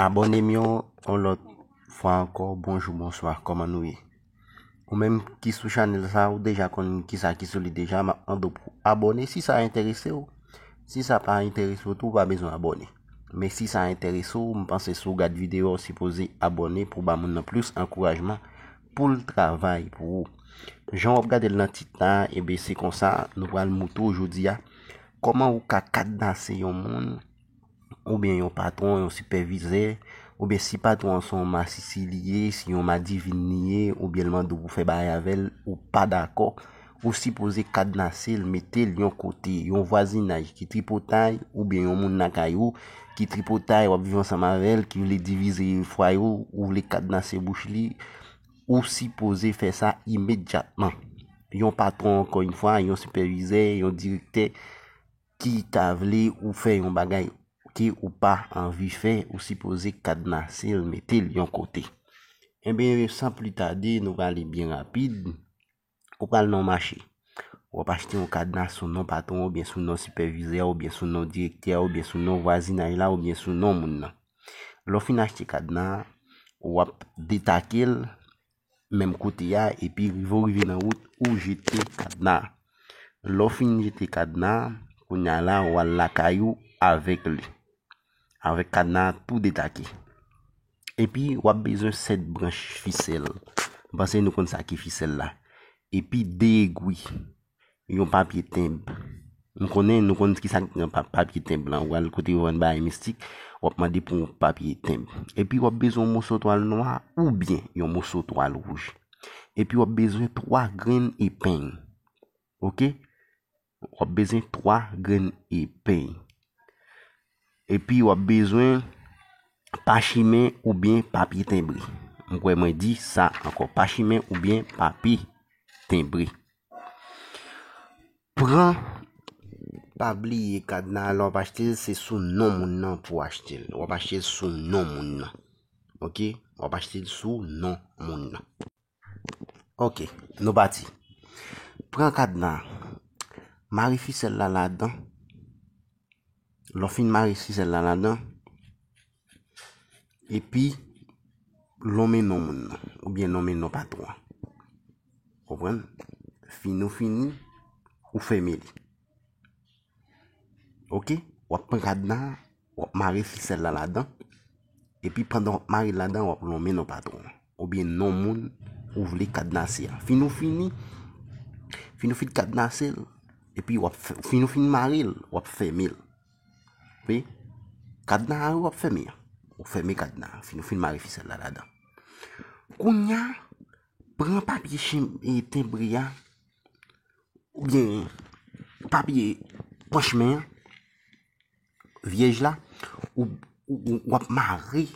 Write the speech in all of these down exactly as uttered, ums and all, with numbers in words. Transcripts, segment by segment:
Abòne m yo, yon lòt fwa ankò, bonjou, bonswa, kòman nou ye? Ou menm ki sou chanèl sa, ou deja konn kisa ki sou li deja, m ap mande w pou abòne si sa enterese w. Si sa pa enterese w tou, ou pa bezwen abòne. Men si sa enterese w, m panse si w gad videyo a, ou sipoze abòne pou ba moun nan plis ankourajman pou l travay pou ou. Jan w ap gade l nan tit la, ebyen se konsa, nou pral moutre w jodi a, kòman ou ka kadnase yon moun, oubyen yon patwon, yon sipèvizè, oubyen si patwon an se yon masisi li ye, se yon madivin li ye, oubyen l mande w pou fè bagay avè l, ou pa dakò, ou sipoze kadnase l, mete l yon kote, yon vwazinaj ki tripotay, oubyen yon moun lakay ou ki tripotay, w ap viv ansanm avè l, ki vle divize fwaye w, ou vle kadnase bouch li, ou sipoze fè sa imedyatman. Yon patwon, ankò yon fwa, yon sipèvizè, yon direktè, ki ta vle ou fè yon bagay ke ou pa anvi fè, ou sipoze kadnase l, mete l yon kote. Ebyen, san pli tade, nou prale byen rapid. Ou pral nan yon mache. W ap achte yon kadna sou non patwon, oubyen sou non sipèvizè, oubyen sou non direktè, oubyen sou non vwazinaj la, oubyen sou non moun nan. Lè w fin achte kadna a, w ap detake l, menm kote a, epi rive w rive nan wout, ou jete kadna a. Lè w fin jete kadna a, kounye a la, w al lakay ou avèk li. Avèk kadna a tou detake. Epi, w ap bezwen sèt branch fisèl. M panse nou konn sa ki fisèl la. Epi de egwi. Yon papye tenb. M konnen nou konn ki sa k nan pa-, papye tenb lan. Ou al kote yo vann bagay mistik, w ap mande pou yon papye tenb. Epi w ap bezwen yon moso twal nwa oubyen yon moso twal wouj. Epi w ap bezwen twa grenn epeng. Oke? W ap bezwen twa grenn epeng. Epi w ap bezwen pachimen oubyen papye tenbre. M kwè mwen di sa ankò, pachimen oubyen papye tenbre. Pran, pa bliye kadna a, lè w ap achte l, se sou non moun nan pou w achte l. W ap achte l sou non moun nan. Oke? W ap achte l sou non moun nan. Oke, nou pati. Pran kadna a. Mare fisèl la ladan. Lè w fin mare fisèl la ladan, epi lonmen non moun nan, oubyen lonmen non patwon an. Konprann? Fin ou fini, ou fèmen li. Oke? W ap pran kadna a, w ap mare fisèl la ladan. Epi pandan w ap mare l ladan, w ap lonmen non patwon an. Oubyen non moun ou vle kadnase a. Fin ou fini, fin ou fin kadnase l, epi w ap fè, fin ou fin mare l, w ap fèmen l. Wi. Kadna a, w ap fèmen an. Ou fèmen kadna a. Fin ou fin mare fisèl la ladan. Kounye a, pran papye chen-, e, tenbre a, oubyen papye panchman an, vyèj la, ou, ou, ou, w ap mare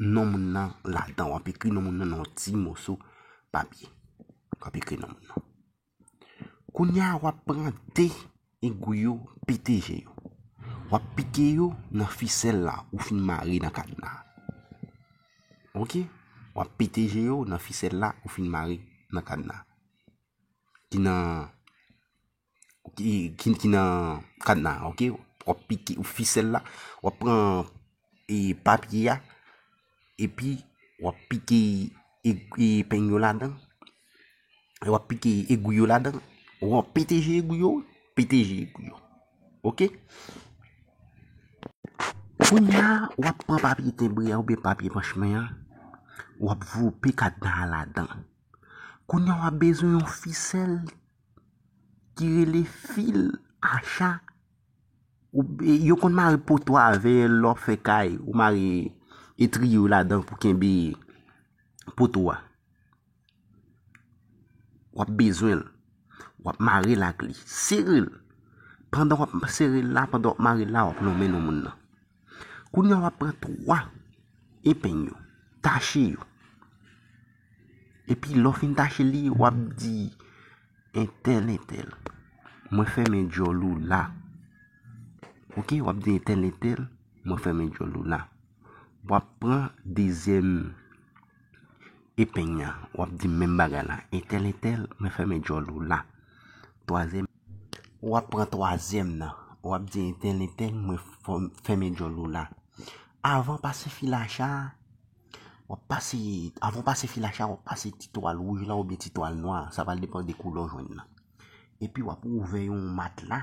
non moun nan ladan, w ap ekri non moun nan nan yon ti moso papye. W ap ekri non moun nan. Kounye a, w ap pran de egwi yo, pete je yo. W ap pike yo nan fisèl la ou fin mare nan kadna a. Oke? W ap pete je yo nan fisèl la ou fin mare nan kadna a. Ki nan, ki, ki, ki nan kadna a, oke? W ap pike fisèl la, w ap pran, e, papye a, epi w ap pike e, e, epeng yo ladan, w ap pike egwi yo ladan, w ap pete je egwi yo, pete je egwi yo. Oke? Kounye a, w ap pran papye tenbre a oubyen papye panchman an, w ap vlope kadna a ladan. Kounye a, w ap bezwen yon fisèl ki rele fil acha. Ou, e, yo konn mare poto avè l, lè w ap fè kay, ou mare etriye yo ladan pou kenbe poto a. W ap bezwen l. W ap mare l ak li. Sere l. Pandan w ap sere l la, pandan w ap mare l la, w ap lonmen non moun nan. Kounye a, w ap pran twa epeng yo, tache yo. Epi, lè w fin tache li, w ap di, entèl, entèl, mwen fèmen djòl ou la. Oke, w ap di, entèl, entèl, mwen fèmen djòl ou la. W ap pran dezyèm epeng nan, w ap di menm bagay la. Entèl, entèl, mwen fèmen djòl ou la. Twazyèm, w ap pran twazyèm nan. W ap di, entèl, entèl, mwen fò-, fèmen djòl ou la. Avan pase fil acha, w ap pase, avan pase fil acha, w ap pase ti twal wouj la oubyen ti twal nwa, sa pral depann de koulè w jwenn nan. Epi w ap ouvè yon matla,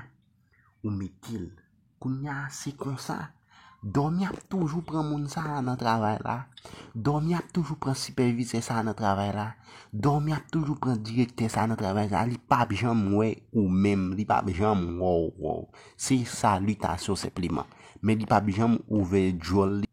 ou mete l. Kounye a, se konsa. Dòmi ap toujou pran moun sa a nan travay la. Dòmi ap toujou pran sipèvizè sa a nan travay la. Dòmi ap toujou pran direktè sa a nan travay la. Li p ap janm wè ou menm. Li p ap janm wè w, wè w. Se salitasyon senpleman. Men li p ap janm ouvè djòl li.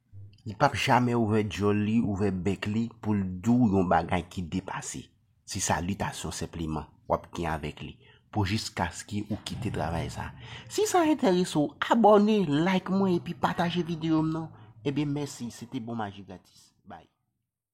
Li p ap jamè ouvè djòl li, ouvè bèk li pou l di w yon bagay ki depase. Se salitasyon senpleman w ap gen avèk li pou jiskaske ou kite travay sa. Si sa enterese w, abòne, like mwen epi pataje videyo m nan. Ebyen, mèsi, se te Bon Maji Gratis.